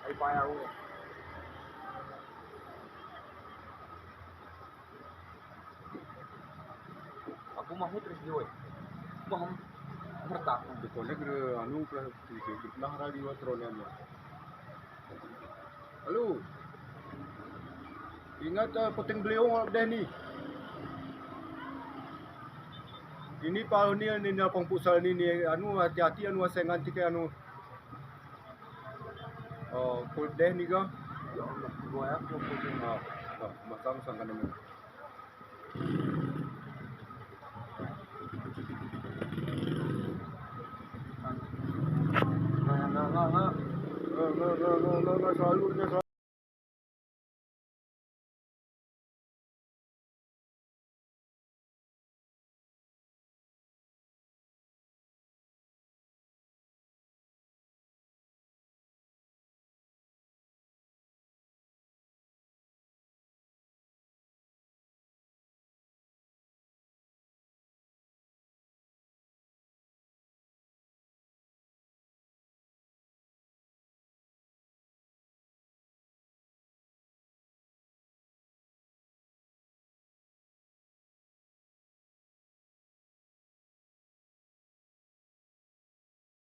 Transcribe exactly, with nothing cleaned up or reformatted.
Ay, paya, o. Aku mahu tres di, oy. Maham, mertak. Di kolek re, anu, pra, di, di, di, nah, radio tronen, ya. Halo. Ingat, eh, Peteng Beliong deh ni. Ini pa ini, ini, ini, pang pusal ini, ini, anu, hati-hati, anu, asengan tike, anu. Oh, kul deh ni ga. Ya Allah, gua ya, gua pusing. Ah, ah, masang sangkan ini. Nggak, nggak, nggak, nggak. Nggak, nggak, nggak, nggak, nggak, nggak, salurnya, salur.